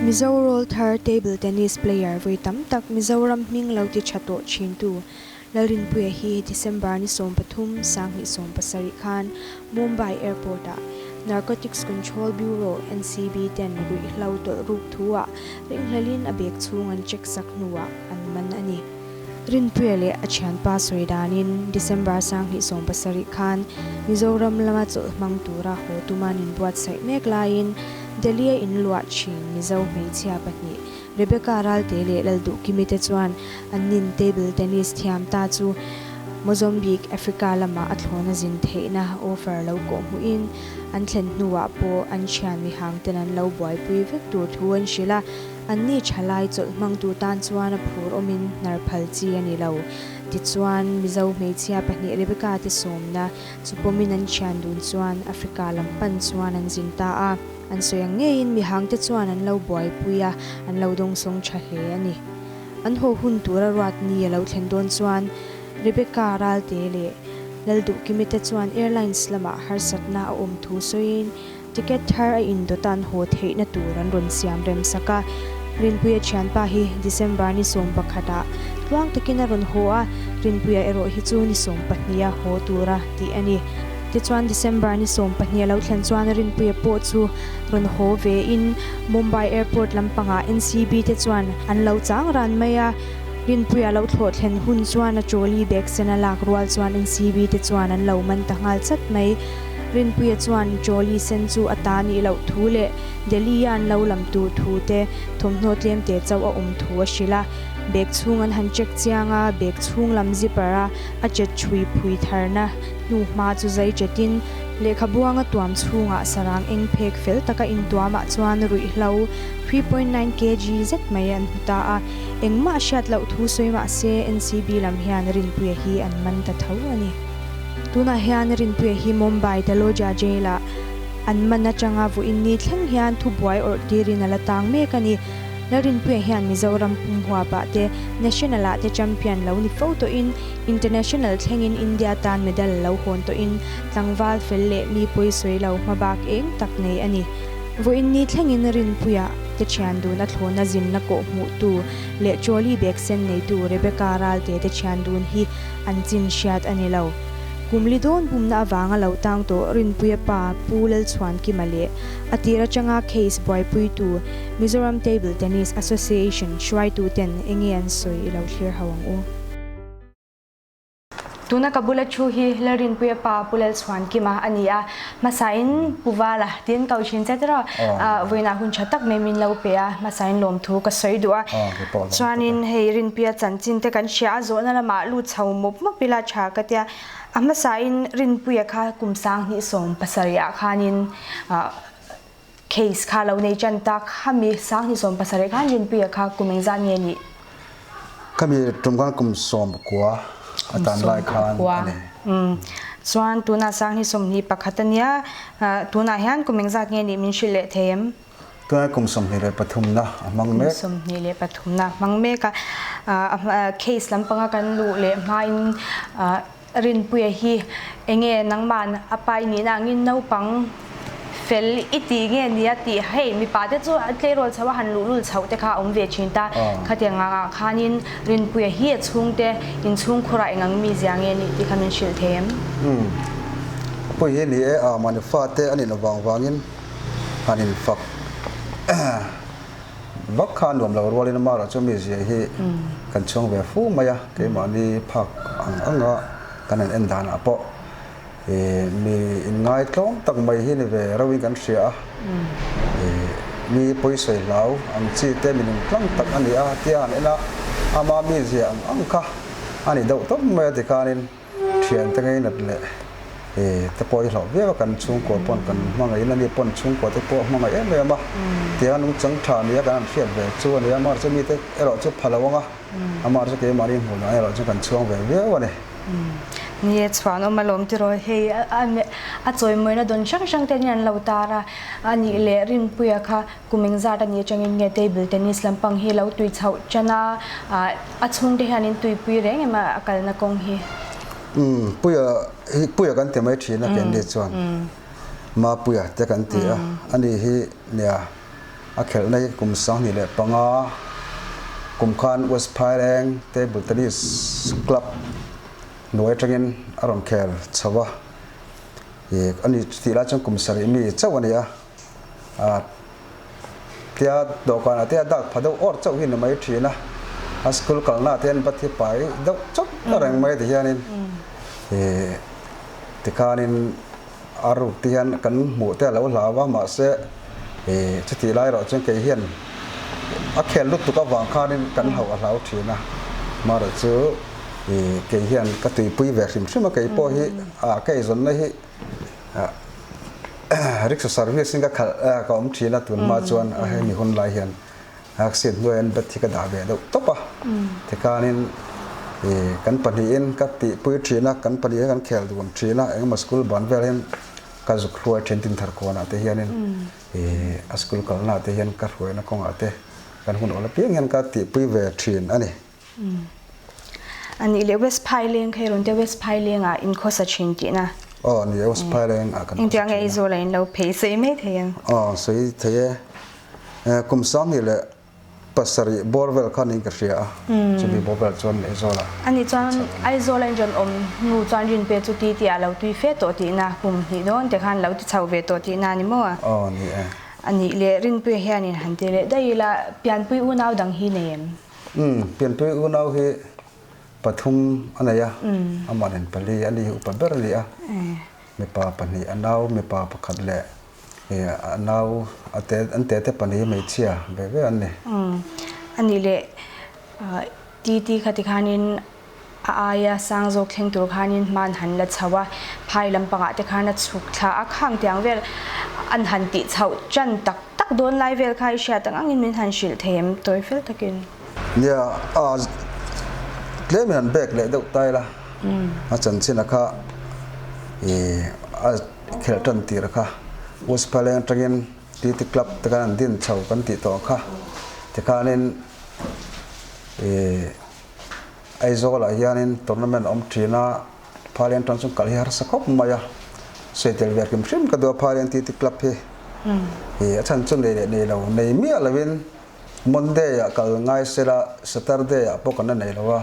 Mizo rawlthar table tennis player vawi tam tak Mizoram hming lo ti tha tawh thintu Lalrinpuia hi December ni 13, 2017 khan Mumbai Airport-ah Narcotics Control Bureau, NCB, ten ruihhlo tawlh ruk thu-ah ringhlelin a bag chhung an check sak hnuah an man a ni. Rinpuia leh a thianpa sawi danin December 2017 khan Mizoram lama chawlh hmang tura haw tuma an inbuatsaih mek laiin Delhi-a inluah thin Mizo hmeichhia pahnih Rebecca Ralte leh Lalduhkimi te chuan an nin table tennis thiam ta chu Mozambique, Africa lama a thlawna zin theihna offer lo kawh hmuhin an thlen hnuah pawh an thian mihang ten an lo buaipui vek tur thu an hrilh a, anni thalai chawlh hmangtu tan chuan a phur awmin hnar phal chi a ni lo. Tichuan, Mizo hmeichhia pahnih Rebecca te sawmna chu pawmin an thian dun chuan Africa lam pan chuan an zin ta a. An sawi ang ngeiin mihangte chuan an lo buaipui a, an lo dawngsawng tha hle a ni. An haw hun tura ruat ni a lo thlen dawn chuan Rebecca Ralte leh Lalduhkimi te chuan Airlines lamah harsatna a awm thu sawiin ticket thar a indawt an haw theihna tur an rawn siam rem sak a. Rinpuia thianpa hi December ni 11 ah tluang takin a rawn haw a, Rinpuia erawh hi chu ni 12 a haw tura tih a ni. Tichuan December ni 12 a lo thlen chuan Rinpuia pawh chu rawn haw ve in Mumbai Airport lampangah NCB te chuan an lo chang ran mai a, Rinpuia lo thlawh thlen hun chuan a trolley bag sen a lak rual chuan NCB te chuan an lo man ta nghal chat mai. Rinpuia chuan trolley sen chu a ta nih loh thu leh Delhi a an lo lam tur thu te thawmhnaw tlem te chauh a awm thu a hrilh a, bag chhung an han check chiang a, bag chhung lam zipper a a chet chhui phui tharna hnu hma chu zai chetin lehkhabuanga tuam chhungah sarang eng phek fel taka intuamah chuan ruihhlo 3.9 kg zet mai an hmu ta a, engmah hriat loh thu sawi mah se NCB lam hian Rinpuia hi an man ta tho a ni. Tunah hian Rinpuia hi Mumbai Taloja Jail-ah an man atanga vawiin ni thleng hian thubuai awrh tirin a la tang mek a ni. Lalrinpuia hian Mizoram pum huapah te National ah te champion lo ni fo tawhin International thlengin India tan medal lo hawn tawhin tlangval fel leh mi pawi sawi lo hmabak eng tak nei a ni. Vawiin ni thlengin Rinpuia te thian dun a thlawna zinna kawh hmuhtu leh trolley bag sen neitu Rebecca Ralte te thian dun hi an chin hriat a ni lo. Kum li dawn bumna avanga lo tang tawh Rinpuia pa Pu Lalchhuankima leh a tir atanga case buaipuitu Mizoram Table Tennis Association hruaituten enge an sawi i lo thlir ho ang u. Tuna ka bula thu hi Lalrinpuia pa Pu Lalchhuankima a ni a, hmasain Pu Vala tiin ko thin che tiraw? Vawiinah hun tha tak mai min lo pe a, hmasain lawmthu ka sawi duh a. Chuanin hei Rinpuia chanchin te kan hria a, zawhna lamah lut chho mawp mawp ila tha ka tia. A hmasain Rinpuia kha kum 2017 ah khanin Case kha lo nei tan tak, khami 2017 khan Rinpuia kha kum engzat nge nih? Khami tum khan kum 19 a tan lai khan a ni. Chuan tunah 2021 a nia, tunah hian kum engzat nge nih min hrilh leh thei em? Tunah kum 23 na a hmang mek. Kum 23 na a hmang mek a, case lampanga kan luh leh hmain Rinpuia hi enge nangman a pa i nihna angin naupang fel i tih nge nia tih hei mipa te chu a tleirawl chho a han luhlul chhoh te kha a awm ve thin ta khatiang angah khanin Rinpuia hi a chhungte inchhungkhurah eng ang mizia nge nih tih kha min hrilh thei em? Umm pawh hi ni e a mahni fate a nih loh vang vangin han infak Vak kha nuam lo rualin amaherawh chu mizia hi kan chhuang ve fu mai a, keimahni phak ang anga kan han en danah pawh mi inngai tlawm tak mai hi ni ve reuhin kan hria a, mi pawisawi hlau ang chi te mi nungtlang tak a ni a tia han en a, ama mizia ang ang kha a ni deuh tawp mai a tikhanin Thiante ngeinat leh te pawh i hlauh viau a, kan chhungkua pawn kan hmangaih in ani pawn chhungkua te pawh a hmangaih em em a, tiang a nungchang tha nia kan han hriat ve chu a ni a, amaherawhchu mite erawh chu pha lo ang a, amaherawhchu keimahni hmuh dan erawh chu kan chhuang ve viau a ni. Ni e, chhuan awm alawm tiraw hei a chawimawina dawn hrang hrang te hian an lo tar a, a nih leh Rinpuia kha kum engzat a nih atangin nge table tennis lampang hi lo tui chhoh tan a, a chhungte hianin tuipui reng em a kalna kawng hi? Umm Puia hi Puia kan ti mai thin a keini chuan Mapuia te kan ti a, ani hi nia A khelhna hi kum 2005 kum khan West Phaileng Table Tennis Club hnuai atangin a rawn khel chho a. Ih a ni tih lai chuan kum sarih mi chauh a ni a. Ah tia dawhkanah te a dak pha deuh awr chauh hi ni mai thin a. A school kalnaah te hian bat hi pai deuh chauh reng mai ti hianin ih tikhanin A ruk te hian kan hmuh te a lo hlau a, mahse ih chutih lai erawh chuan kei hian a khel lutuk avang khanin kan hauh a hlau thin a, marawh chu ih kei hian ka tuipui ve hrim hrim a, kei pawh hi ah ka eizawnna hi ah rickshaw service in ka khalh ka awm thin a tun hma chuan a hemi hun lai hian. Accident hnuaiah hian bat hi ka dah ve deuh tawp a, tikhanin ih kan pahnihin ka tihpui thin a, kan pahnih hian kan khel dun thin a, engemaw school ban vel hian ka zuk hruai thin Tinthar kawnah te hianin ih a school kalnaah te hian ka hruaina kawngah te kan hun awl apiang hian ka tihpui ve thin a ni. A nih leh West Phaileng kha i rawn tia West Phailengah in khawsa thin tihna? Aw ni e, West Phailengah kan khawsa thin a. Engtiang nge Aizawl-ah in lo phei sawi mai thei ang? Aw sawi thei e. Kum 27 bawr vel kha niin ka hria a, chumi bawr vel chuan Aizawl-ah. A nih chuan Aizawl-a in rawn awm hnu chuan Rinpe chu ti tih ah lo tui fe tawh tihna, kum hnih dawn te khan lo ti chho ve tawh tihna a ni maw? Aw ni e. A nih leh Rinpuia hianin han ti leh daih ila, pianpui unau dang hi nei em? Umm, pianpui unau hi pathum a nei a, amah nen pali a ni hi upa ber a ni a, mipa pahnih a nau mipa pakhat leh a nau a te an te te pahnih hi hmeichhia ve ve an ni. Umm, a nih leh Titi kha tikhanin a aia sang zawk thleng tur khanin hman han la chho a, phai lampangah te khan a chhuk thla a, khang tiang vel an han tih chhoh tan tak tak dawn lai vel kha i hriat ang angin min han hrilh thei em tawi fel takin. Nia, a tlemin han bek leh deuh tai la, a chanchin a kha ih a khelh tan tir a kha Westphalen atangin TT Club te khan an din chho kan tih tawh kha tikhanin ih Aizawlah hianin tournament a awm thin a, Phalian tan chuan kal hi harsa khawp mai a, sawi tel ve hrim hrim ka duh a Phalian TT Club hi. Ih a chhan chu nei leh nei lo, nei miah lovin Monday ah kal ngai sela Saturday ah pawh kan la nei lo a,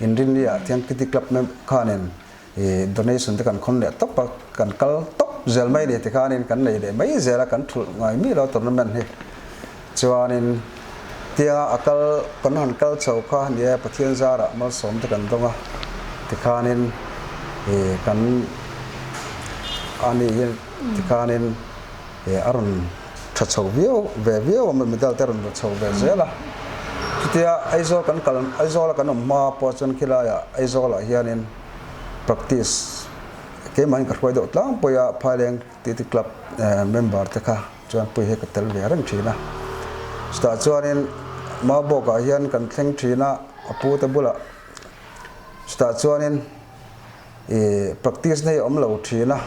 Inrinni ah thian TT Club khanin ih donation te kan khawn leh tawp a, kan kal tawp zel mai a ni tikhanin kan nei leh mai zel a, kan thulh ngai miah lo tournament hi. Chuanin tia a kal kan han kal chho kha nia Pathian zarah malsawm te kan dawng a, tikhanin ih kan ani hi tikhanin ih a rawn tha chho viau ve viau a medal te a rawn la chho ve zel a. Chutia Aizawl kan kal Aizawl a kan awm hma pawh chuan khilaiah Aizawlah hianin practice keimahin ka hruai deuh tlangpui a Phaileng TT Club member te kha chuan pui hi ka tel ve reng thin a. Chutah chuanin Maubawkah hian kan thleng thin a, a pu te bulah chutah chuanin ih practice na hi a awm lo thin a.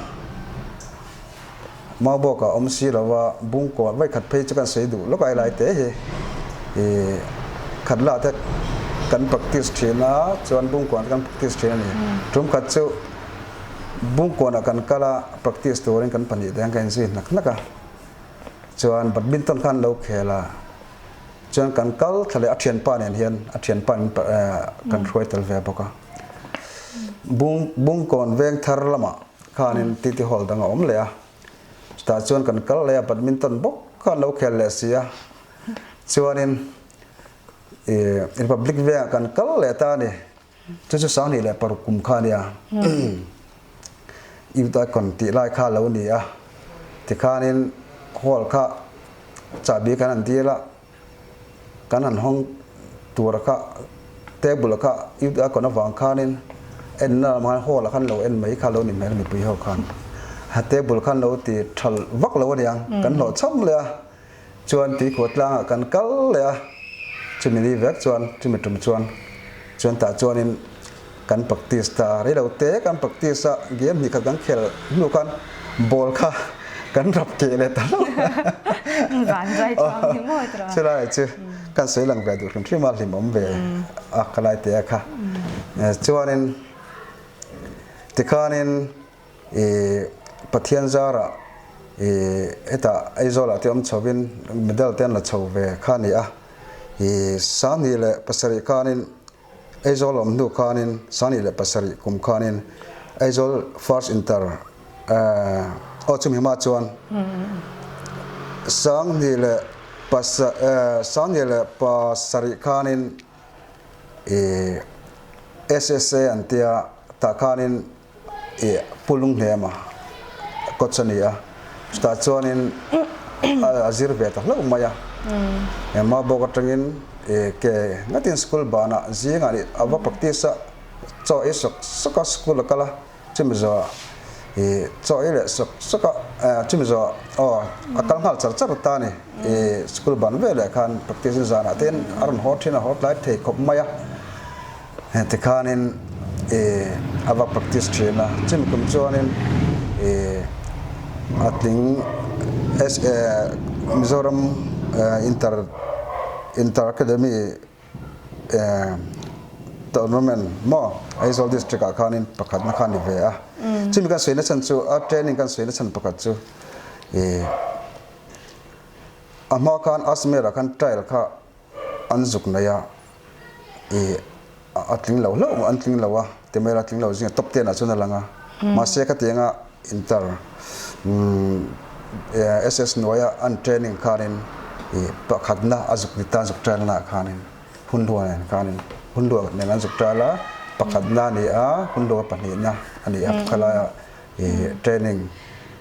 Maubawkah awm si lo a, Bungkawn vaikhat phei chu kan sawi duh lawk ai lai te hi ih khat lah te kan practice thin a, chuan Bungkawn te kan practice thin a ni. Tum khat chu Bungkawnah kan kal a, practice turin kan pahnih te hian ka inzui hnak hnak a. Chuan badminton khan lo khel a, chuan kan kal thla leh a thianpa nen hian a thianpa in kan hruai tel ve bawk a. Bung Bungkawn veng thar lamah khanin TT Hall dang a awm leh a, chutah chuan kan kal leh a, badminton bawk khan lo khel leh si a. Chuanin ih Republic vengah kan kal leh ta a ni. Chu chu 2006 kum kha a nia. Youth Icon tih lai kha a lo ni a. Tikhanin hall kha chahbi kan han dil a, kan han hawng tura kha table kha Youth Icon avang khanin enna lam khan hall ah khan lo en mai kha lo ni hmel mipui ho khan. Table khan lo ti tha vak lo a niang, kan hlawh cham leh a. Chuan tuikhuah tlangah kan kal leh a, chumi ni vek chuan chumi tum chuan chuan tah chuanin kan practice ta rei lo te kan practice a, game hnih khat kan khel hnu khan ball kha kan rap keh leh ta hlauh a, chulai chu kan sawi lang ve duh hrim hrim a hlimawm ve a ka lai te a kha chuanin tikhanin ih Pathian zarah. Ih hetah Aizawlah te awm chhovin medal te an la chho ve kha a ni a. Ih 27 khanin Aizawl awm hnu khanin 27 kum khanin Aizawl First Inter aw chumi hma chuan 27 khanin ih SSA an tia tah khanin ih Pu Lunghnema coach a ni a, chutah chuanin a zir ve ta hlauh mai a. Emma bawk atangin ih ke ngatin school banah zingah nih a va practice a, chaw ei sawk sawk a school a kal a, chumi zawhah ih chaw ei leh sawk sawk a, chumi zawhah aw a kal nghal char char ta a ni. Ih school ban veleh khan practice in zanah te hian a rawn haw thin a, haw tlai thei khawp mai a. Tikhanin a va practice thin a, chumi kum chuanin a tling Mizoram Inter Inter Academy Tournament maw Aizawl District ah khanin pakhatna kha a ni ve a. Chumi kan sawi na chhan chu a training kan sawi na chhan pakhat chu a hma khan Ajmer ah khan trial kha an zuk nei a ih a tling lo hlauh an tling lo a Temel a tling lo zinga top ten ah chuan a lang a mahse khatianga inter umm SS hnuaia an training khanin ih pakhatna a zuk ni ta zuk trial na ah khanin hun lua nen khanin hun lua nen an zuk trial a pakhatna a ni a hun lua pahnihna a ni a khalaia Ih training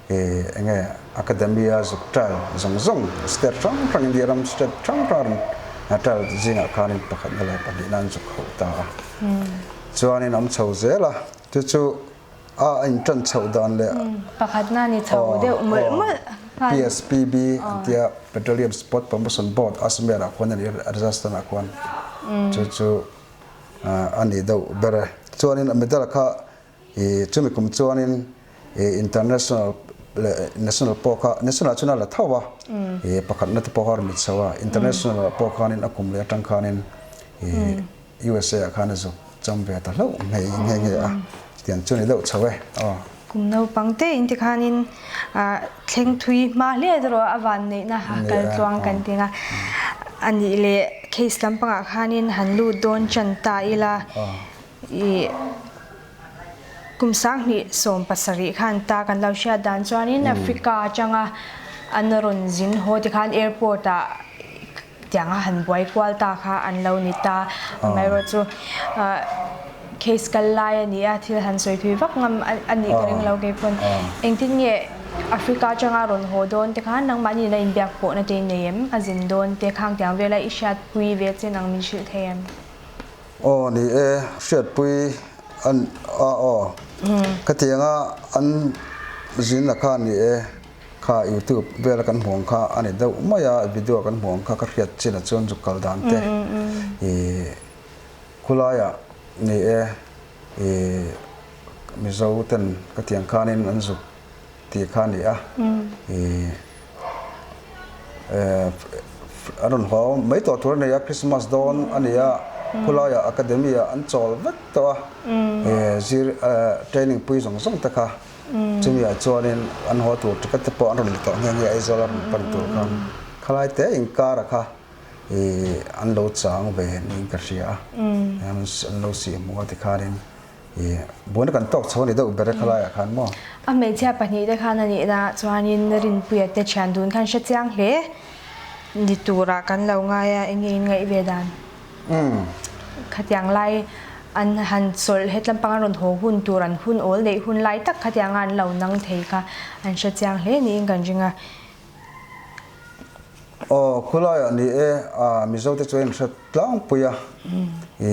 ih eng nge academy a zuk trial zawng zawng state hrang hrang India ram state hrang hrang a trial zingah khanin pakhatna leh pahnihna an zuk ho ta a. Chuanin awm chho zel a, chu chu a in tan chhoh dan leh Pakhatna ni chho deuh mawlh mawlh khan. PSPB an tia Petroleum Sport Promotion Board Ajmer ah khuan a ni Rajasthan ah khuan chu chu a ni deuh ber e. Chuanin a medal kha Ih chumi kum chuanin ih international leh national pawh kha national chuan a la tho a, ih pakhatna te pawh kha a rawn chho a, international ah pawh khanin a kum leh atang khanin ih USA ah khan a zuk cham ve ta hlauh nghe nghe nghe a, chutiang chu a ni deuh chho e aw. Kum naupang te in tikhanin ah thleng thui hma hle erawh a van neihna a kal tluang kan ti ang a, a nih leh case lampangah khanin han lut dawn chan ta ila Ih kum 2017 khan ta kan lo hriat dan chuanin Africa atanga an rawn zin haw ti khan airport ah tianga han buai kual ta kha an lo ni ta. Amaherawhchu case kal lai a ni a, thil han sawi thui vak ngam a nih ka ring lo kei pawn. Engtin nge Africa atanga rawn haw dawn te khan nangmahni ina inbiak pawhna te i nei em? A zin dawn te khang tiang vela i hriatpui ve chin ang min hrilh thei em? Aw ni e, hriatpui an a aw. Ka tianga an zin la kha ni e, kha youtube vela kan hmuh ang kha a ni deuh mai a, video kan hmuh ang kha ka hriat chin ah chuan zuk kal dan te ih khulaiah ni e ih Mizo ten ka tiang khanin an zuk tih kha a ni a, ih an rawn haw mai tawh tur a ni a, Christmas dawn a ni a, khulaiah academy ah an chawl vek tawh a, zir training pui zawng zawng te kha chumi ah chuanin an haw tur ticket te pawh an rawn la tawh nghe nghe Aizawl a rawn pan tur khan khalai te inkar ah kha an lo chang ve niin ka hria a, an lo sihhmuh a tikhanin. I buaina kan tawk chho a ni deuh ber e khalaiah khan maw? A hmeichhia pahnihte khan a nihna chuanin Rinpuia te thian dun khan hre chiang hle ni turah kan lo ngai a, enge in ngaih ve dan? Khatiang lai an han chawlh hetlam panga rawn haw hun tur an hun awl neih hun lai tak khatianga an lo nang thei kha an hre chiang hle niin kan ring a. Aw, khulaiah ni e, a Mizo te chu a inhre tlangpui a, i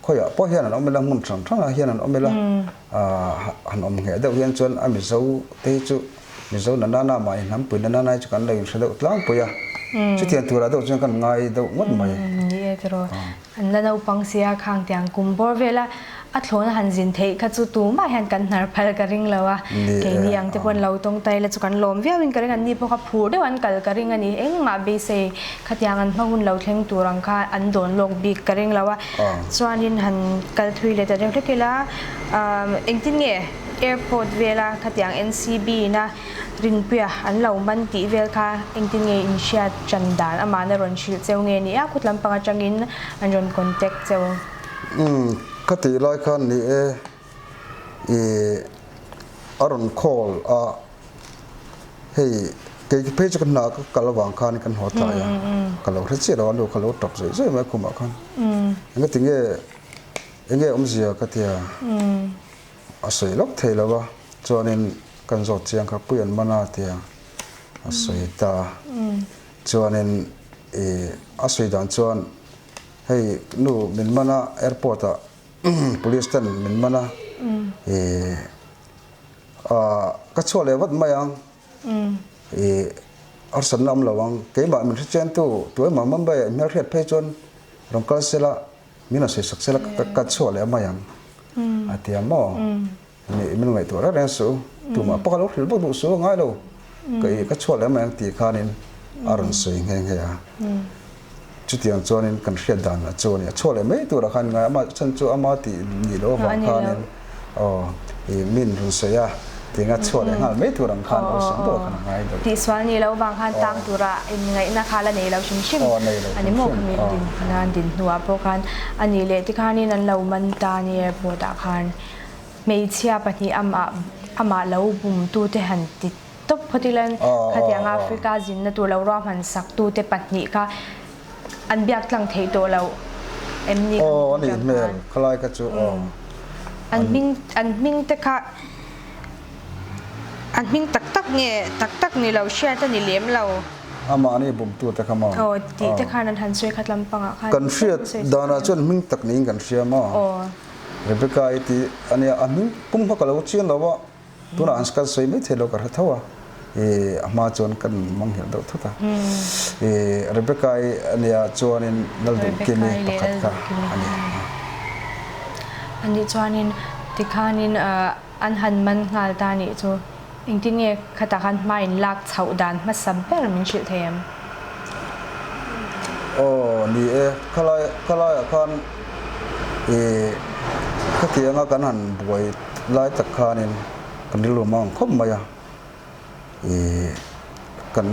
khawiah pawh hian an awm ila, hmun hrang hrangah hian an awm ila, han awm ngheh deuh hian chuan a Mizo te hi chu Mizo na nana mahni hnampui na nana hi chu kan lo inhre deuh tlangpui a, chutiang turah deuh chuan kan ngai deuh ngawt mai. Ni e tiraw, An la naupang sia khang tiang kum bawr vela a thlawn a han zin theih kha chu tumah hian kan hnar phal ka ring lo a, keini ang te pawn lo tawngtai la chu kan lawm viau in ka ring, anni pawh kha phur deuh an kal ka ring a ni, engmah beisei khatiang an hma hun lo thleng tur ang kha an dawn lawk bik ka ring lo a, chuanin han kal thui leh ta deuh hlek ila, engtin nge airport vela khatiang NCB na. Rinpuia an lo man tih vel kha engtin nge in hriat tan dan amahna rawn hrilh cheu nge ni a, khut lampang atangin an rawn contact cheu? Umm, ka tih lai khan ni e, ih a rawn call a, hei kei phei chu ka hna ka kal avang khan kan haw tlai a, ka lo hre chiah lo a, nu ka lo tap zawih zawih mai khumah khan. Engati nge, enge awmzia ka tia? A sawi lawk thei lo a, chuanin kan zawt chiang kha pui an man a tia a sawi ta. Chuanin ih a sawi dan chuan hei nu min man a airport ah police ten min man a ih ah ka chhuah leh vat mai ang ih harsatna awm lo ang keimah min hrechian tu tuemaw Mumbai ah hmelhriat phei chuan rawn kal sela Min rawn sawi sak sela ka chhuah leh mai ang a ti a maw? Ni min ngaihtuah reng reng suh u, tumah pawh ka lo hrilh vak duh suh a ngai lo, ka ih ka chhuah leh mai ang tih khanin a rawn sawi nghe nghe a. Chutiang chuanin kan hriat dan lah chu a ni, a chhuah leh mai turah khan ngai ama chhan chu ama tih nih loh avang khanin Aw, i min rawn sawi a, tinga chhuah leh nghal mai tur ang khan awlsam deuh khan a ngai deuh. Tihsual ni lo vang khan tang tura inngaihna kha la nei lo hrim hrim a ni maw khami din nan din hnuah pawh khan a nih leh tikhanin an lo man ta ni airport ah khan hmeichhia pahnih amah amah lo bum tute han ti tawp phawt ila khatiang Africa zinna tur lo ruahman sak tute pahnih kha an biak tlang theih tawh loh em ni kan Aw a nih hmel khalai kha chu aw. An hming an hming te kha an hming tak tak nge tak tak ni lo hriat a ni lem lo. Amah ni bumtu te kha maw? Aw tih te khan an han sawi khat lampangah khan. Kan hriat danah chuan hming tak niin kan hria maw? Aw. Rebecca i tih a nia a hming pum kha ka lo chiang lo a. Tunah an kan sawi mai thei lo ka hre tho a, i a hma chuan kan manghilh deuh thut a. I Rebecca-i a nia chuanin Lalduhkimi pakhat kha a ni. Ani chuanin tikhanin an han man nghal ta nih chu engtin nge khatah khan hma in lak chhoh dan hmasa ber min hrilh thei em? Aw ni e, khalai khalaiah khan i khatianga kan han buai lai tak khanin kan rilru mang khawp mai a, i kan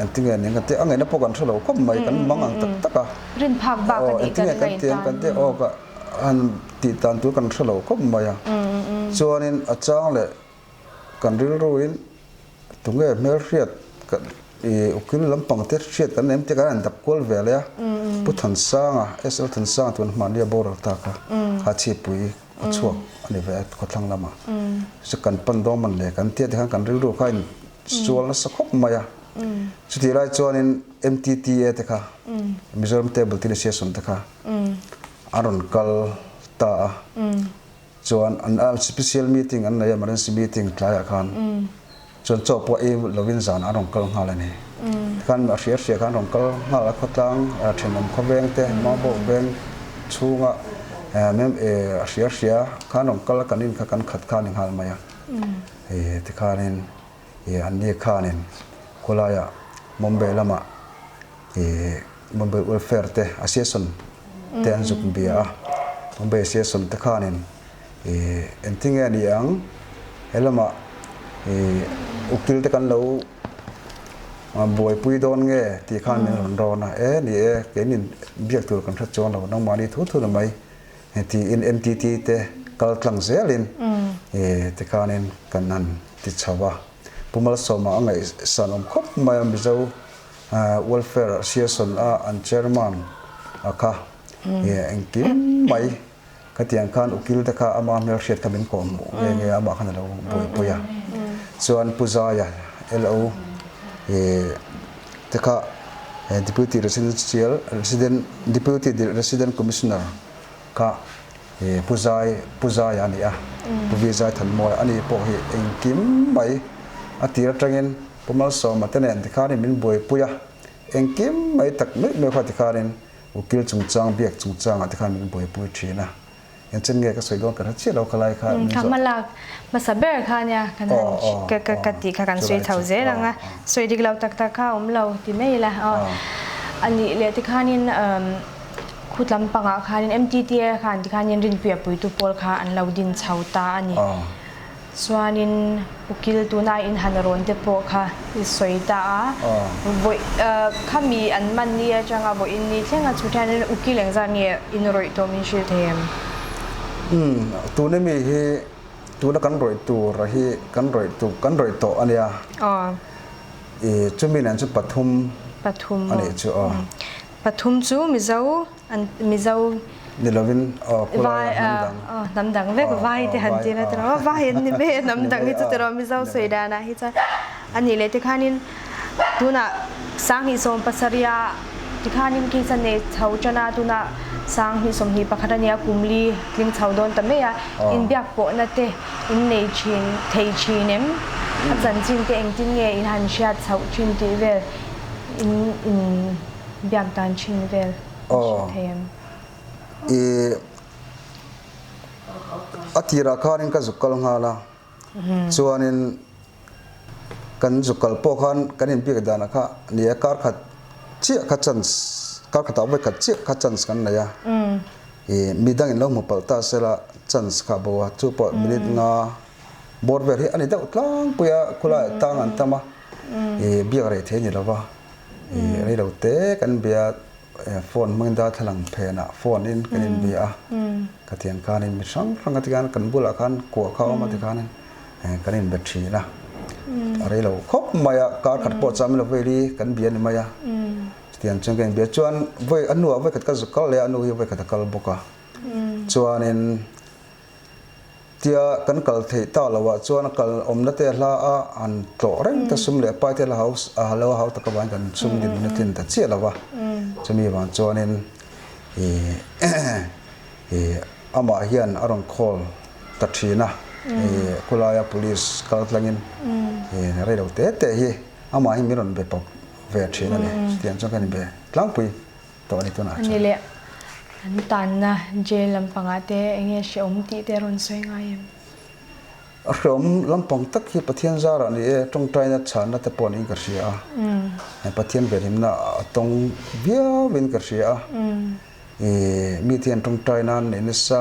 engtinge ning kan tih a ngaihna pawh kan hre lo khawp mai kan mang ang tak tak a. Rin phak bak a Aw nih engtinge kan kan tih ang kan tih aw ka han tih dan tur kan hre lo khawp mai a. Chuanin a chang leh kan rilruin tunge hmelhriat kan ih ukil lampang te hriat kan nem te kan han dap kual ve leh a Pu Thansanga SL Thansanga tun hmahnia boral ta kha kha chhipui khaw chhuak a ni ve a khawthlang lamah chu kan pan dawn man le kan tia tikhan kan rilru kha in sual nasa khawp mai a chutih lai chuanin M_T_T_A te kha Mizoram Table Tennis Association te kha a rawn kal ta a. Chuan an a special meeting an nei a, emergency meeting tlaiah khan chuan chaw pawh ei lovin zan an rawn kal nghal a ni. Tikhan a hria hria khan an rawn kal nghal a, khawtlang thenawm khawveng te, Maubaw veng chhunga mem a hria hria khan rawn kal a, kan in kha kan khat kha a ni nghal mai a. Tikhanin anni khanin khawlaiah Mumbai lamah Mumbai Welfare te Association te an zuk bia a, Mumbai Association te khanin engtin nge a ni ang he lamah ukil te kan lo buaipui dawn nge tih khan min rawn rawn a, e ni e keinin biak tur kan hre chuang lo nangmahni thu thu na mai tiin MTT te kal tlang zelin tikhanin kan han ti chho a, Pu Malsawma a ngaihsan awm khawp mai a Mizo Welfare Association a an chairman a kha engkim mai khatiang khan ukil te kha ama hmelhriat kha min kawh hmuh nge nge amah khan a lo buaipui a. Chuan Pu Zaia LO te kha Deputy Residential Resident Deputy Resident Commissioner kha Pu Zai Pu Zaia a ni a, Pu V Zai Thanmawia a ni pawh hi engkim mai a tir atangin Pu Malsawma te nen tikhanin min buaipui a, engkim mai tak meuh meuh kha tikhanin ukil chungchang, biak chungchangah tikhan min buaipui thin a. Engchen nge ka sawi dawn ka hre chiah lo khalai kha min Kha zawh. hmalak hmasa ber kha nia kan han ka ka ka tih kha kan sawi chho zel ang a, sawi dik lo tak tak kha a awm lo ti mai ila aw. A nih leh tikhanin khut lampangah khanin MTTA khan tikhanin Rinpuia puitu pawl kha an lo din chho ta a ni. Chuanin ukil tuna in han rawn te pawh kha i sawi ta a, vawi khami an man ni atanga vawiin ni thleng a chhut hianin ukil engzat nge in rawih tawh min hrilh thei em? Umm, tuna mi hi tuna kan rawih tur hi kan rawih tu kan rawih tawh a nia. Aw. I chumi nen chu pathum Pathum a nih chu aw. Pathum chu Mizo an Mizo Ni lovin aw khulai a hnam dang. Aw hnam dang vek vai te han ti la tiraw vai an ni mai a hnam dang hi chu tiraw Mizo sawi danah hi chuan a nih leh tikhanin tunah 2017 ah tikhanin case a nei chho tan a tunah 2021 a nia kum li tling chho dawn ta mai a inbiak pawhna te in nei thin thei thin em a chanchin te engtin nge in han hriat chhoh thin tih vel in in biak dan thin vel. Aw. I a tirah khanin ka zuk kal nghal a, chuanin kan zuk kal pawh khan kan inbiak danah kha ni a kar khat chiah kha chance kar khatah vawi khat chiah kha chance kan nei a, i midang in lo hmu palh ta sela chance kha a bo a, chu pawh minute nga bawr vel hi a ni deuh tlangpui a, khulaiah tang an tam a, i biak rei thei a ni lo va. I rei lo te kan bia phone hmangin darthlalang phenah phone in kan in bia a ka tiang khanin mi hrang hrang a tikhan kan bulah khan kuah kha a awm a tikhanin kan in be thin a a rei lo khawp mai a kar khat pawh cham lo veli kan bia ni mai a chutiang chuan kan in bia chuan vawi a hnuah vawi khat ka zuk kal leh a nu hi vawi khat a kal bawk a chuanin Tia kan kal theih tak loh ah chuan a kal awmna te a hla a, an tlawh reng te sum leh pai te la hau a lo hau tak avangin kan sum dinhmun a tlin ta chiah lo va. Chumi vang chuanin ih ih amah hian a rawn call ta thin a, ih khawlaia police kal tlangin ih rei lo te te hi amah hi min rawn be pawp ve thin a ni. Chutiang chuan kan inbe tlangpui. tawh a ni tunah chuan. Ani leh an tanna jail lampangah te enge hrehawm tih te a rawn sawi ngai em? A hrehawm lampang tak hi Pathian zarah ni e, tawngtaina chhanna te pawh niin ka hria a, Pathian venhimna a tawng viauin ka hria a, ih mite hian tawngtaina an nei nasa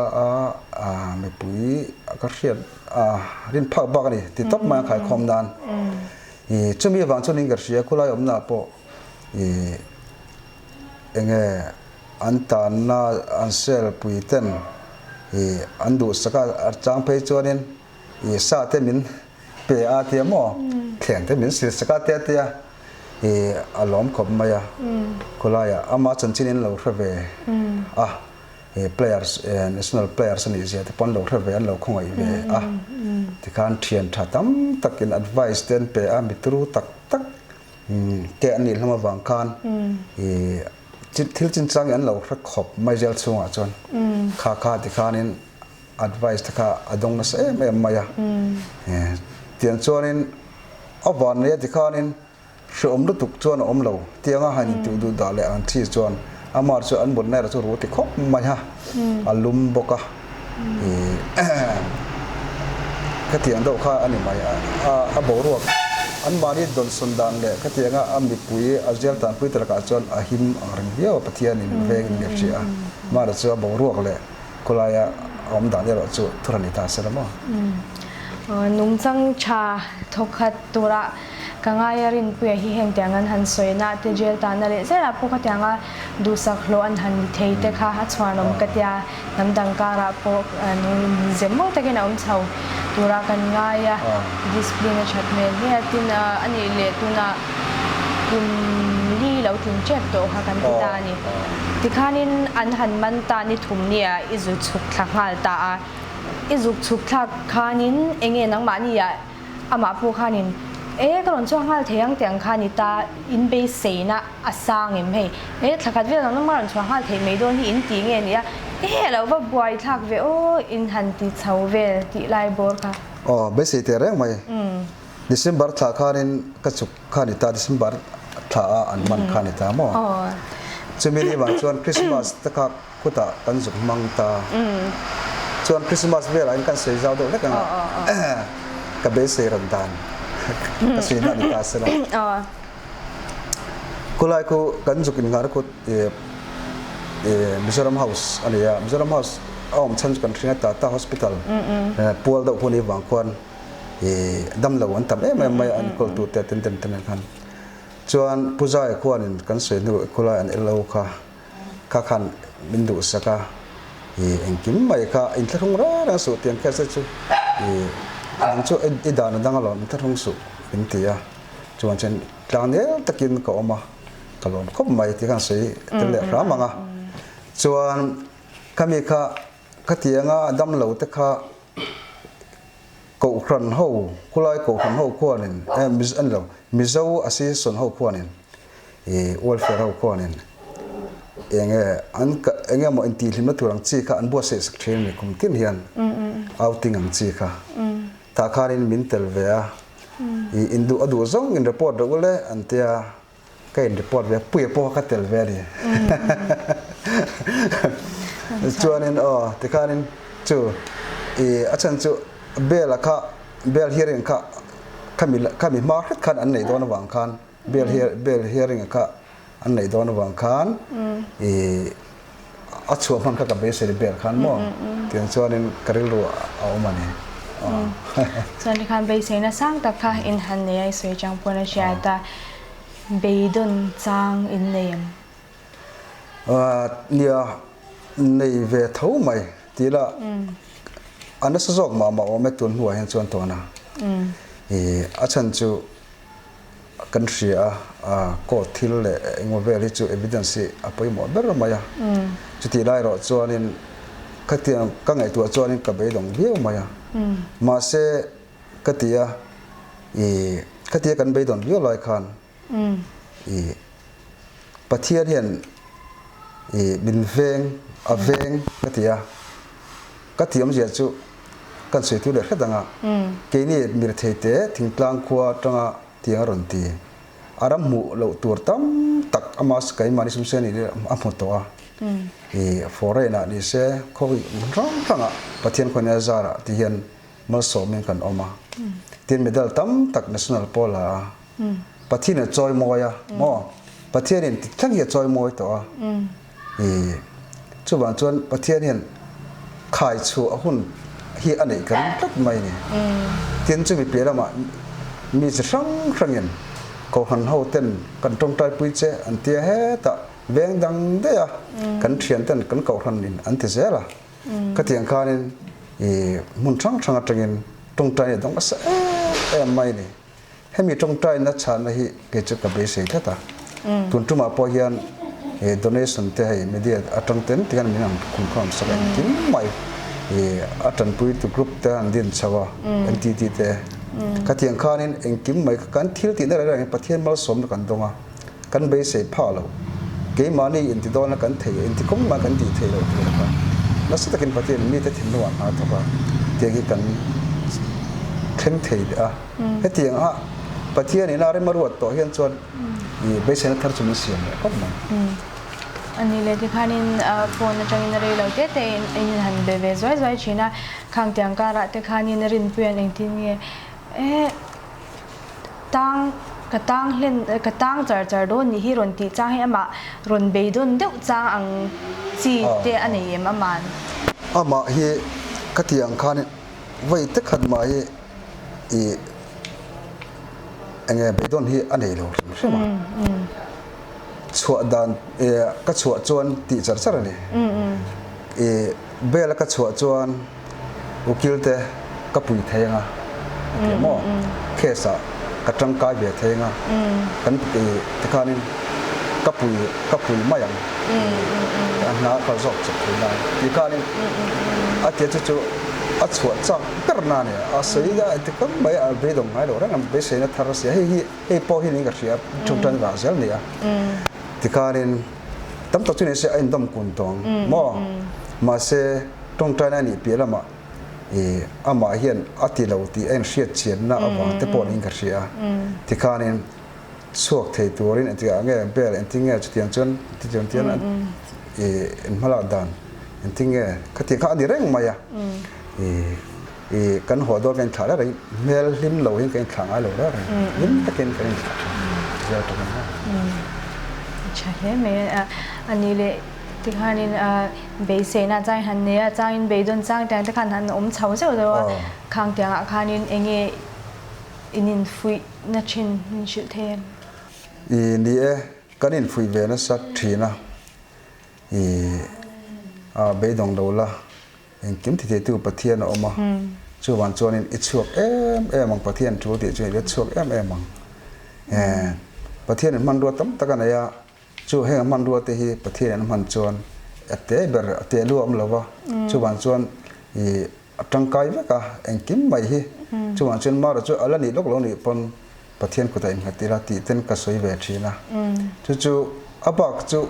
a, mipui ka hriat a rin phak bak a ni ti tawp mai a khaikhawm nan, ih chumi avang chuan in ka hria khulai awmnaah pawh ih enge an tanna an sel pui ten ih an duhsak a a chang phei chuanin ih sa te min pe a tia maw thleng te min sil sak a tia tia ih a lawm khawp mai a khawlaiah ama chanchin in lo hre ve a ih players national players a nih zia te pawh an lo hre ve an lo khawngaih ve a tikhan thian tha tam takin advice te an pe a mitru tak tak. Te an nih hlawm avang khan i thil chinchang hi an lo hre khawp mai zel chhungah chuan kha kha ti khanin advice te kha a dawng nasa em em mai a. Tiang chuanin a van nei a ti khanin hreawm lutuk chuan a awm lo tianga han intuh duh dah leh ang chi chuan amah chu an mutna erawh chu ru ti khawp mai a, a lum bawk a. Khatiang deuh kha a ni mai a, a boruak anmahni dawnsawn dan leh khatianga a mipui a zial tanpui te lakah chuan a him ang reng viau a, Pathianin vengin a hria a, mahni chu a boruak leh khawlaia a awm dan erawh chu thura ni ta se la maw? Nungchang tha thawkhat tura ka ngai a Rinpuia hi heng tiang an han sawi na te jail tanna leh zelah pawh khatianga duhsak hlawh an han ni thei te kha a chhuanawm ka tia. Hnam dang karah pawh ze mawi takin a awm chho turah kan ngai a, discipline a that hmel hle a, tin a nih leh tunah kum li lo tling tep tawh kha kan ti ta a ni. Tikhanin an han man ta ni thum nia i zu chhuk thla nghal ta a, i zuk chhuk thlak khanin enge nangmahni ah Amah pawh khanin, E, ka rawn chhuak nghal thei ang tih ang kha a ni ta, in beiseina a sang em hei? E, thla khat vel ang lama rawn chhuah nghal theih mai dawn hi in ti nge ni a? E, a lo va buai thlak ve aw, in han ti chho vel tih lai bawr kha. Aw, beisei teh reng mai. December thla khanin ka chuk kha a ni ta, December thla a an hman kha a ni ta maw? Chumi ni vang chuan Christmas te kha Khutah kan zuk hmang ta. Chuan Christmas velah hian kan sawi zau deuh vek ang a, ka beisei rawn dan ka sawi na a ni ta sela. Khulai khu kan zuk inghar khu Mizoram House a ni a, Mizoram House a awm chhan chu kan hring a, Tata Hospital pual deuh khu ni vang khuan. Damlo an tam em em mai a, an kawltute ten ten te nen khan. Chuan Pu Zaia khuanin kan sawi hnu khulai an LO kha kha khan min duhsak a, engkim mai kha inthlahrung reng reng suh tiang case chu nang chu i dan a dang alawm inthlahrung suh min ti a. Chuan chuan tlangnel takin ka awm a, ka lawm khawp mai tih khan sawi tel leh hram ang a. Chuan khami kha khatianga damlo te kha Kohhran ho, khulai Kohhran ho khuanin, eh Mizo a ni lo, Mizo Association ho khuanin, ih welfare ho khuanin eng nge an ka eng nge maw intihhlimna tur ang chi kha an buatsaih sak thin a ni kum tin hian outing ang chi kha. Tah khanin min tel ve a, ih induh a duh zawng in report rawh ule an tia. Ka in report ve puia pawh ka tel ve a ni. Chuanin aw tikhanin chu i a chhan chu bell a kha bell hearing kha khami khami hma hret khan an neih dawn avang khan bell hear bell hearing kha an neih dawn avang khan i a chhuah hman kha ka beisei bell khan maw tiang chuanin ka rilru a awm a ni. Chuan tikhan beiseina sang tak kha in han nei a i sawi chang pawn a hriat a, beidawn chang in nei em? Nia, nei ve tho mai tih lah a nasa zawk mah mah awm e tun hnuah hian chuan tawna a chhan chu Kan hria a, court thil leh engmaw vel hi chu evidence hi a pawimawh ber mai a. Chutih lai erawh chuanin khatiang ka ngaihtuah chuanin ka beidawng viau mai a. Mahse ka ti a, ih khatia kan beidawn viau lai khan ih Pathian hian ih min veng a veng ka ti a. Ka ti awmzia chu kan sawi tur leh hret ang a, keini mirtheite thingtlang khua atanga tiang a rawn ti. A ram hmuh loh tur tam tak ama keimahni sumseng nih a hmu tawh a, i foreign ah ni se khawi hmun hrang hrangah Pathian khawngaih a zarah ti hian malsawmin kan awm a. Tin medal tam tak national pawh la a, Pathian a chawi mawi a maw? Pathianin ti thleng hi a chawi mawi tawh a. I chuvang chuan Pathian hian khai chhuah hun hi a neih ka ring tlat mai a ni. Tin chumi piah lamah mi chi hrang hrangin Kohhran ho ten kan tawngtai pui che an tia hetah veng dang daih a kan thian ten kan Kohhran in an ti zel a. Khatiang khanin i hmun hrang hrang atangin tawngtai a dawng nasa em em mai a ni. Hemi tawngtaina chhanna hi kei chu ka beisei tlat a. Tun tumah pawh hian donation te hei media atang ten tikhan min han khumkhawm sak engkim mai a tanpui tu group te han din chho a, NTT te. Khatiang khanin engkim mai kan thil tihna reng rengin Pathian malsawmna kan dawng a, kan beisei phah lo. Keimahni inti dawna kan thei, inti kawng mah kan tih theih loh tur kha nasa takin Pathian mite thinlungah hna thawk a, tiang hi kan thleng thei leh a. Hetiang a Pathian in a rem a ruat tawh hian chuan i beiseina thar chu min siam leh khawp mai. A ni leh tikhanin phone atangin a rei lo te te in in han be ve zuai zuai thin a, khang tiang karah te khanin Rinpuia'n engtin nge eh tang ka tang hlen ka tang char char dawn nih hi rawn tih chang hi amah rawn beidawn deuh chang ang chi te a nei em aman? Amah hi ka tih ang khanin vawi te khat mah hi i enge beidawn hi a nei lo hrim hrim a, chhuah dan ka chhuah chuan tih char char a ni. I bel a ka chhuah chuan ukil te ka pui thei anga a ti maw, case ah ka tangkai ve thei anga kan i tikhanin ka pui ka pui mai ang a hna kal zawk chawp thei lai tikhanin a tia chu chu a chhuah chak ber na a ni a sawi a ti kam mai a beidawng ngai lo reng a beiseina thar a sia hei hi hei pawh hi niin ka hria thawmtan vang zel a ni a tikhanin tam tak chu ni se a indawm kun tawh ang maw mahse tawngtaina a nih piah lamah ih amah hian a ti lo tih a inhriat chianna avang te pawh niin ka hria a tikhanin chhuak thei turin engtikah nge bel engtin nge chutiang chuan chutiang chuan ih inhmalak dan engtin nge khatiang kha a ni reng mai a ih ih kan haw dawn kan inthlah reng reng hmel hlim lo hian kan inthlah ngai lo reng reng hlim takin kan inthlah thin zel tawk ang a. Tha hle mai a a ni leh tikhanin beiseina changin han nei a changin beidawn chang tiang te khan han awm chho zeuh zeuh a khang tiangah khanin eng nge. in infuih na thin min hrilh thei em? I ni e, kan infuih ve nasa thin a, i a beidawng lo la, engkim ti theitu Pathian a awm a, chuvang chuanin i chhuak em em ang Pathian thu tih chuan i let chhuak em em ang. Pathianin hmanrua tam tak a nei a, Chu heng a hmanrua te hi Pathian in a hman chuan a te ber a te lu a awm lo va, chuvang chuan i a tangkai vek a, engkim mai hi. Chuvang chuan Mara chu a la nih lawk lo nih pawn Pathian kutah innghat ila tih ten ka sawi ve thin a. Chu chu a bak chu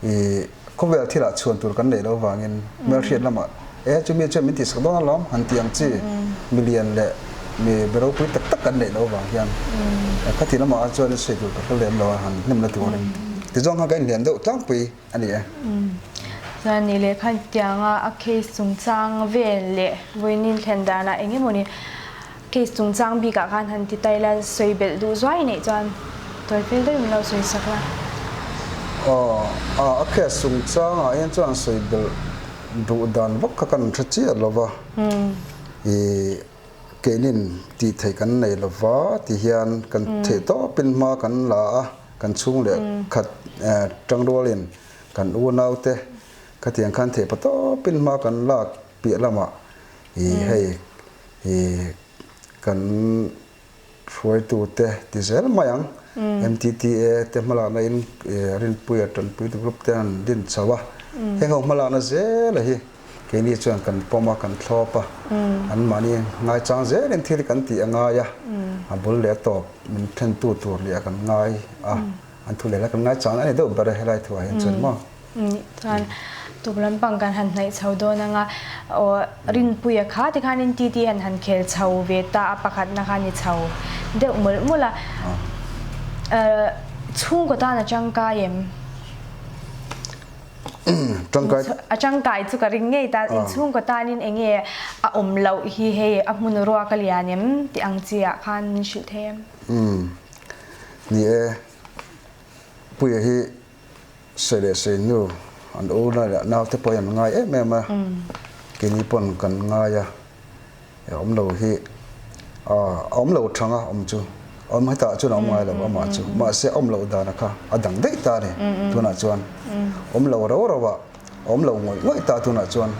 i khawvel thilah chhuan tur kan neih lo vangin hmelhriat lamah e chumi chuan min tihsak dawn alawm han tih ang chi milian leh mi be ropui tak tak kan neih loh avang hian khati lamah ah chuan sawi tur ka hre lem lo a han hnem la turin tizawng khan ka inhliam deuh tlangpui a ni e. Chuan nih leh khan tianga a case chungchang vel leh vawiin thlen danah eng emawni case chungchang bikah khan han ti ta ila sawi belh duh zuai neih chuan tawi fel deuhin min lo sawi sak la. Aw a case chungchangah hian chuan sawi belh Duh dan vak kha kan hre chiah lo va, i keinin tih theih kan nei lo va ti hian kan theih tawpin hma kan la a, kan chhung leh khat tangrualin kan unaute khatiang khan theih pa tawpin hma kan lak piah lamah i hei i kan Hruaitute ti zel mai ang. MTTA te hmalakna in Rinpuia Tanpuitu Group te an din chho a. Heng ho hmalakna zela hi keini chuan kan pawm a, kan thlawp a. An mahni ngaichang zelin thil kan tih a ngai a, a bul leh a tawp min thentu tur leh a kan ngai a, an thu leh la kan ngaichang a ni deuh ber e helai thuah hian chuan maw. Nih chuan tuk lampang kan han hnaih chho dawn anga aw Rinpuia kha tikhanin TT han han khel chho ve ta a pakhatna kha ni chho deuh mawlh mawlh a chhungkaw tan a tangkai em? Tangkai a tangkai chu ka ring ngei ta in chhungkaw tanin enge a awm loh hi hei a hmun ruak a lian em tih ang chi ah khan min hrilh thei em? Ni e Puia hi Sawi leh sawi nu an u na leh nau te pawh hi an ngai em em a, keini pawn kan ngai a, awm lo hi a awm lo thang a awm chu, awm hetah chuan a awm ngai lo amah chu, mahse awm loh dan a kha a dang daih ta a ni tunah chuan, awm lo rau rau ah awm lo ngawih ngawih ta tunah chuan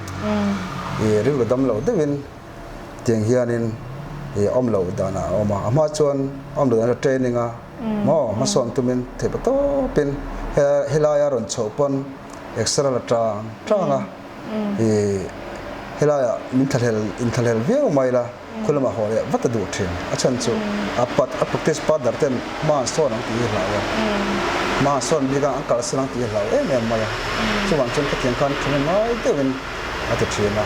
i rilru dam lo deuhin tiang hianin i awm loh danah a awm a, a hma chuan awm loh dan a training a. Maw hmasawn tumin theih pa tawpin helaia rawn chhoh pawn extra la tang tang a, i helaia min thlahlel inthlahlel viau mai la khu lamah haw leh vat a duh thin. A chhan chu a pat a practice partner ten hma an sawn ang tih hi hlau a, hma an sawn bik a an kalsan ang tih hi hlau em em mai a, chuvang chuan khatiang khan thahnem ngai deuhin a ti thin a,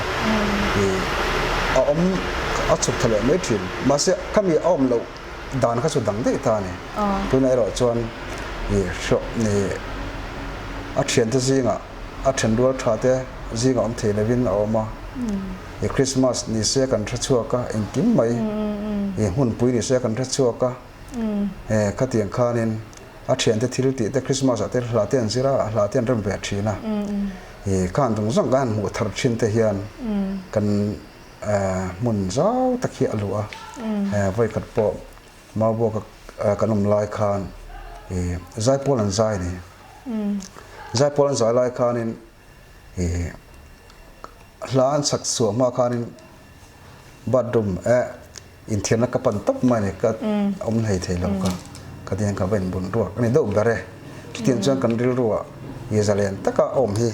i a awm a chhuk tha leh mai thin. Mahse khami a awm loh Dan kha chu dang daih ta a ni. Tunah erawh chuan i hrawh ni a thiante zingah a thenrual tha te zingah awm thei lovin a awm a. I Christmas ni se kan hre chhuak a, engkim mai i hmunpui ni se kan hre chhuak a. Khatiang khanin a thiante thil tih te Christmas ah te hla te an zir a, hla te an rem ve thin a. I khan zawng zawng kan han hmuh thar thin te hian kan Hmun zau tak hi a luh a, vawikhat pawh Maubuaka kan awm lai khan zaipawl an zai a ni. Zaipawl an zai lai khanin hla an sak chhuah hma khanin bathroom inthiarna ka pan tawp mai a ni, ka awm hlei thei lo ka, ka ti hian ka va inbun ruak a ni deuh ber e. Chutiang chuan kan rilruah i zalen taka awm hi,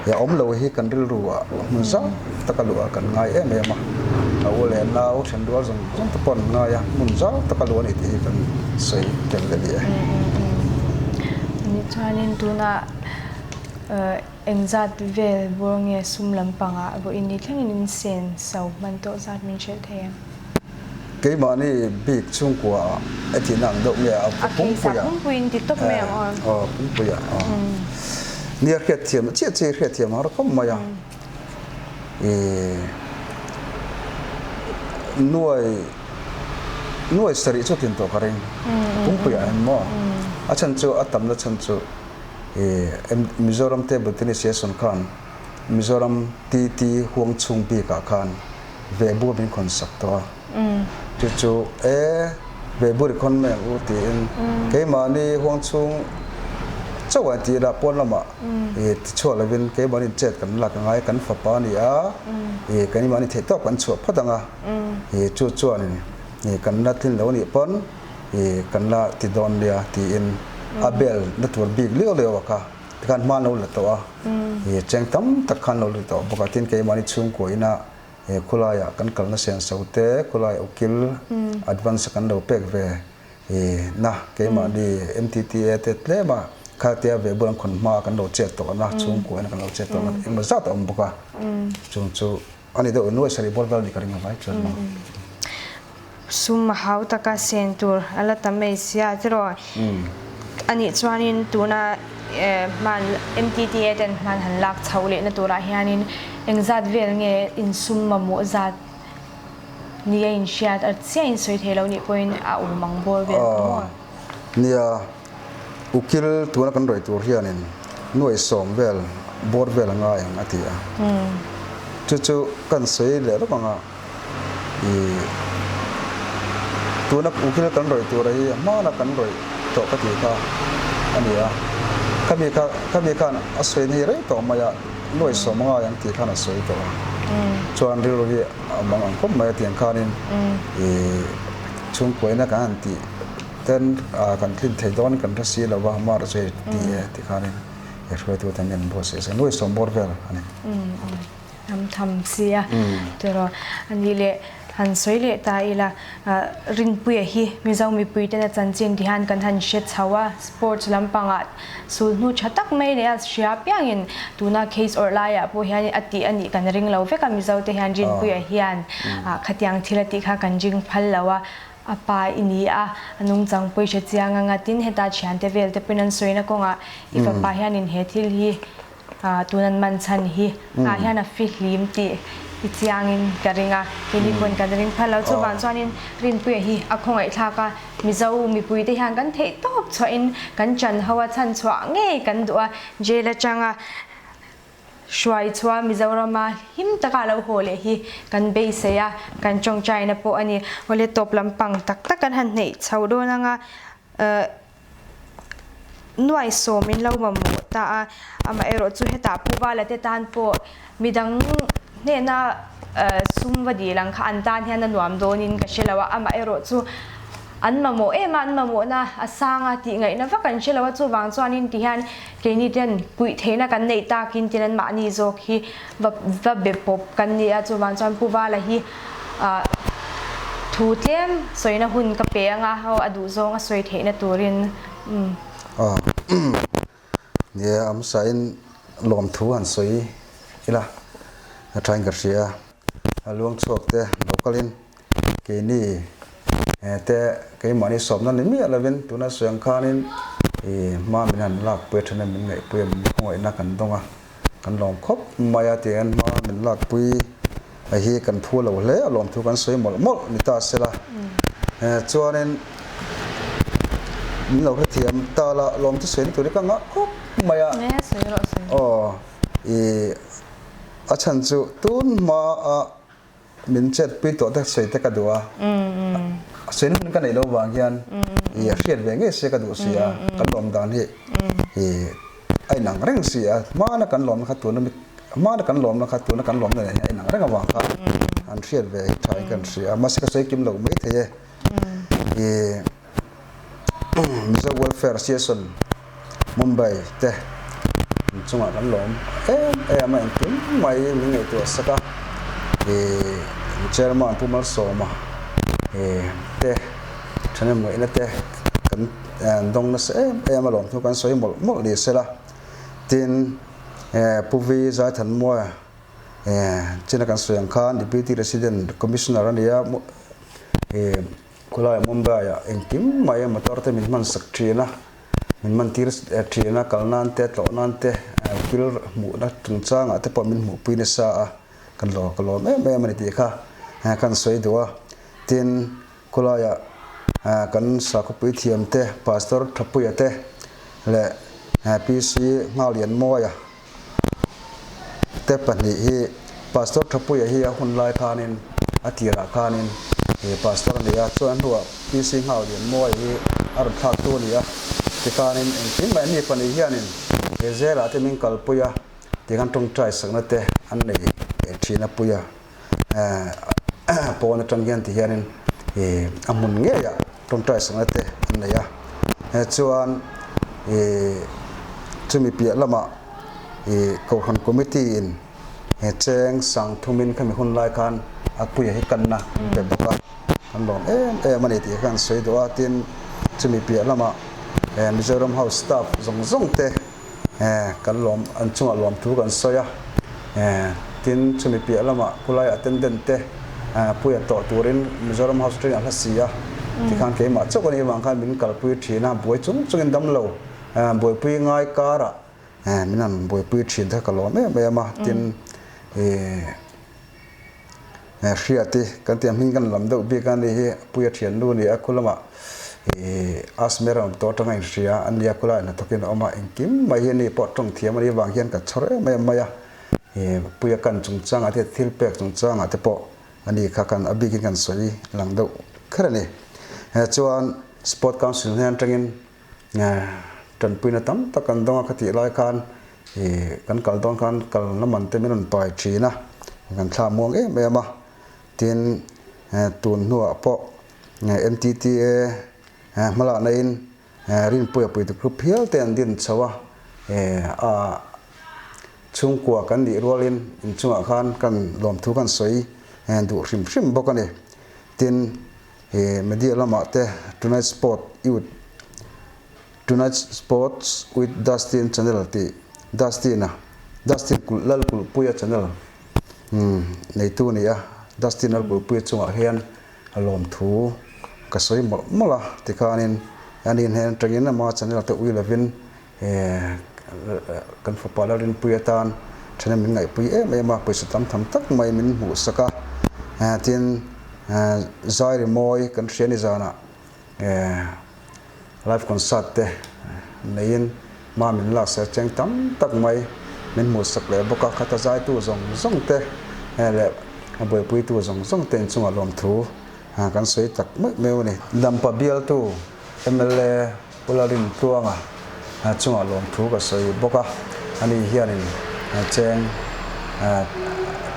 i awm lo hi kan rilruah hmun zau taka luh a kan ngai em em a, a u leh nau then rual zawng zawng te pawh an ngai a, hmun zau taka luh a ni tih hi kan sawi tel leh ni e. Ni chuanin tunah engzat vel bawr nge sum lampangah vawiin ni thlengin in sen so hman tawh zat min hrilh thei em? Keimahni bik chhungkua ah e tihna ang deuh nge a pumpuia. A pumpuiin ti tawp mai ang aw. Aw pumpuia aw. Nia hriatthiam chiah chiah hriatthiam har khawp mai a. I nuai nuai sarih chu tin tawh ka ring pumpuia hian maw. A chhan chu a tamna chhan chu i Mizoram Table Tennis Association khan Mizoram TT huang chhung bikah khan Vehbur min khawn sak tawh a. Chu chu e ve bur i khawn mai ang u tiin keimahni huang chhung chauh a inti ila pawn lamah i tichhuah lovin keimahni chet kan lak angai kan fapa a ni a i keimahni theih tawk kan chhuah phawt ang a i chu chuanin i kan la tlin lo anih pawn i kan la ti dawn nia tiin a bel na tur bik liau liau a kha tikhan hma an lo la tawh a i cheng tam tak khan lo la tawh bawk a tin keimahni chhungkua ina He khawlaiah kan kalna senso te, khawlai ukil advance a kan lo pek ve na keimahni MTTA te tlem a khatia ve bul an khawn hma kan lo chet tawh na, chhungkua in kan lo chet tawh na engemaw zat a awm bawk a, chung chu a ni deuh nuai sarih bawr vel a nih ka ring avai chuan maw. Sum a hau taka sen tur a la tam mai sia tiraw? Anih chuanin tuna hman MTTA ten hman han lak chhoh lehna turah hianin engzat vel nge insum mamawh zat ni a inhriat a chiah insawi thei lo nih pawhin a awm ang bawr vel kha maw? Nia, ukil tuna kan rawih tur hianin nuai sawm vel bawr vel a ngai ang a ti a. Chu chu kan sawi leh lawk ang a. I tuna ukil kan rawih tura hi hmana kan rawih tawh ka tih kha a ni a, khami kha khami khan a sawi na hi rei tawh mai a, nuai sawm a ngai ang tih khan a sawi tawh a, chuan rilru hi a mang ang khawp mai a tiang khanin i chhungkuaina kan han tih ten kan tlin thei dawn kan hre si lo va, hmara chu hei ti e ti khanin he hruaitu ten an buatsaih a, nuai sawm bawr vel a ni. Hnam tham si a tiraw a nih leh han sawi leh ta ila Rinpuia hi Mizo mipui tena chanchin ti hian kan han hre chho a, sports lampangah sulhnu tha tak mai leh a hria piangin tuna case awrh laiah pawh hian a tih a nih kan ring lo vek a, Mizo te hian Rinpuia hian khatiang thil a tih kha kan ring phal lo a, a pa i ni a, a nungchang pawh i hre chiang anga tin heta thiante vel te pawhin an sawina kawngah i fapa hianin he thil hi Tun an man chhan hi ah hian a fihlim tih i chiangin ka ring a, keini pawn kan ring phal lo. Chuvang chuanin Rinpuia hi a khawngaihthlak a, Mizo mipuite hian kan theih tawp chhuahin kan chan ho a chhan chhuah ngei kan duh a, jail atanga hruai chhuah Mizorama him taka a lo haw leh hi kan beisei a, kan tawngtaina pawh a ni. Awle tawp lampang tak tak kan han hneih chho dawn anga. Nuai sawmin lo mamawh ta a, amaherawh chu hetah Pu Vala te tan pawh midang hnena sum va dil ang kha an tan hian a nuam dawnin ka hre lo a, amaherawh chu an mamawh em a, an mamawhna a sang a tih ngaihna vak an hre lo a, chuvang chuanin ti hian keini ten puih theihna kan neih takin tin an mahni zawk hi va va be pawp kan ni a, chuvang chuan Pu Vala hi Thu tlem sawina hun ka pe anga ho a duh zawng a sawi theihna turin umm. Aw nia a hmasain lawmthu han sawi ila a thain ka hria a luang chhuak te lo kalin keini te keimahni sawmna ni miah lovin tuna sawi ang khanin i hma min han lakpui a then a min ngaihpui a min khawngaihna kan dawng a kan lawm khawp mai a tiang hma min lakpui Hei hi kan phu lo hle a lawmthu kan sawi mawlh mawlh ni ta sela. Chuanin min lo hrethiam ta la lawmthu sawi na tur hi ka ngah khawp mai a. Aw i a chhan chu tun hma a min chet pui tawh te sawi te ka duh a. Sawi na hun ka neih loh vang hian i a hriat ve ngei se ka duh si a kan lawm dan hi i a inang reng si a hmana kan lawmna kha tuna mi Hmana kan lawmna kha tuna kan lawmna nen hian a inang reng avang kha an hriat ve hi tha in kan hria a, mahse ka sawi kim lo mai thei e. I Mizo Welfare Association Mumbai te an chungah kan lawm em em a, engkim mai min ngaihtuah sak a, i Chairman Pu Malsawma te thahnemngaihna te kan dawng nasa em em a, lawmthu kan sawi mawlh mawlh ni sela. Tin, Pu Vi Zaithanmuaia china kan sawi ang khan Deputy Resident Commissioner a ni a, khawlaiah Mumbai-ah engkim mai motor te min hman sak thin a, min hman tir thin a, kal nan te, tlawh nan te, ukil hmuhna chungchangah te pawh min hmuhpui nasa a, kan lawm ka lawm em em a ni tih kha kan sawi duh a. Tin, khawlaiah kan sakhawpui thiam te, Pastor Thapuia te leh PC Nghalianmawia te pahnih hi Pastor Thapuia hi a hun lai khanin a tirah khanin Pastor a ni a, chuan a hnuah PC Nghaulianmawia hi a rawn thlaktu a ni a. Tikhanin engtin mah mi pahnih hianin he zelah te min kalpui a, tikhan tawngtai sakna te an nei thin a pui a. Pawn atang hian ti hianin a hmun ngeiah tawngtai sakna te an nei a. Chuan chumi piah lamah Kohhran Committee in He cheng sang thumin khami hun lai khan a puia hi kanna an pe bawk a, kan lawm em em a ni tih kha an sawi duh a, tin chumi piah lamah he Mizoram House staff zawng zawng te kan lawm an chungah lawm thu kan sawi a, tin chumi piah lamah khulai attendant te puia tawh turin Mizoram House atangin a hla si a, tikhan keimah chauh a nih avang khan min kalpui thin a, buai chung chungin damlo buaipui ngai karah Min han buaipui thin te ka lawm em em a, tin ih Hriati kan tih ang hming kan lam deuh bik a ni hi Puia thiannu a ni a, khu lamah ih Asmer a awm tawh atanga inhria a nia, khu laiah hnathawkin a awm a, engkim mai hi ani pawh tawng thiam a nih avang hian ka chhawr em em mai a, ih Puia kan chungchangah te thil pek chungchangah te pawh ani kha kan a bikin kan sawi lang deuh kher a ni. Chuan Sport Council hnen atangin Tanpuina tam tak kan dawng a, khatih lai khan ih kan kal dawn khan kalna man te min rawn pai thin a, kan thla muang em em a, tin tun hnuah pawh MTTA hmalakna in Rinpuia puitu group hial te an din chho a, a chhungkua kan nih rualin inchungah khan kan lawmthu kan sawi duh hrim hrim bawk a ni, tin. He media lamah te Tonight Sport Youth Tonight Sports with Dustin channel tih Dustin-a Dustin kulh Lalkulhpuia channel neitu a ni a, Dustin Lalkulhpuia chungah hian a lawmthu ka sawi mawlh mawlh a, tikhanin ani hnen atangin ama channel te ui lovin Kan fapa Lalrinpuia tan thena min ngaihpui em em a, pawisa tam tham tak mai min hmuhsak a, tin zai rimawi kan hria ni zanah live concert te neiin hma min laksak cheng tam tak mai min hmuhsak leh bawk a, khata zaitu zawng zawng te leh a buaipuitu zawng zawng te inchungah lawmthu kan sawi tak meuh meuh a ni. Dampa bialtu mla Pu Lalrintluanga chungah lawmthu ka sawi bawk a, ani hianin cheng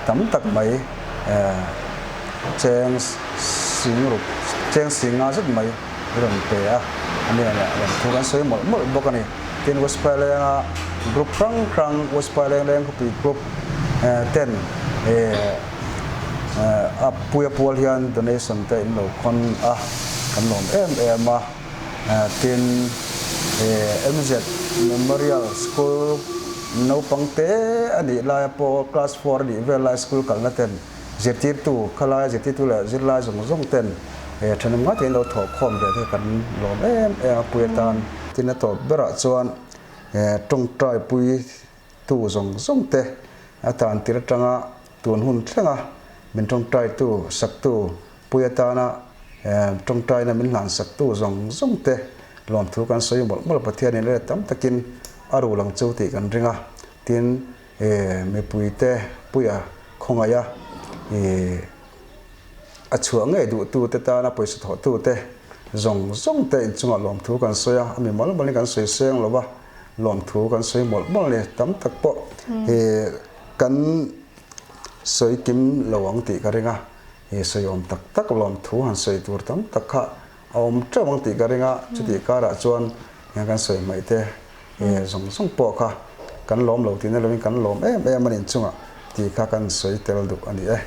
tam tak mai cheng singruk cheng singa zet mai i rawn pe a, ani hian lawmthu kan sawi mawlh mawlh bawk a ni. Tin, West Pailenga group hrang hrang West Paileng Lengkhawpui group ten a puia pual hian donation te in lo khawn a, kan lawm em em a. Tin, MZ Memorial School naupang te a nih laia pawh class four a nih vel lai school kalna ten zirtirtu khalaia zirtirtu leh zirlai zawng zawng ten thenawm ngai takin lo thawh khawm ve te kan lawm em em a pui atan. Tin, a tawp berah chuan tawngtai pui tu zawng zawng te a tan tir atanga tun hun thlenga min tawngtai tu saktu Pui atana tawngtaina min hlansak tu zawng zawng te lawmthu kan sawi mawlh mawlh a, Pathianin let tam takin a rul ang chu tih kan ring a, tin mipui te puia khawngaih a a chhuah ngei duh tu te tana pawisa thawh tu te zawng zawng te inchungah lawmthu kan sawi a, a mi mawlh mawlhin kan sawi seng lo va, lawmthu kan sawi mawlh mawlh a ni, tam tak pawh kan sawi kim lo ang tih ka ring a. He sawi awm tak tak lawmthu han sawi tur tam tak kha a awm teuh ang tih ka ring a, chutih karah chuan hian kan sawi hmaih te zawng zawng pawh kha kan lawm lo tihna lovin kan lawm em em a ni inchungah tih kha kan sawi tel duh a ni e.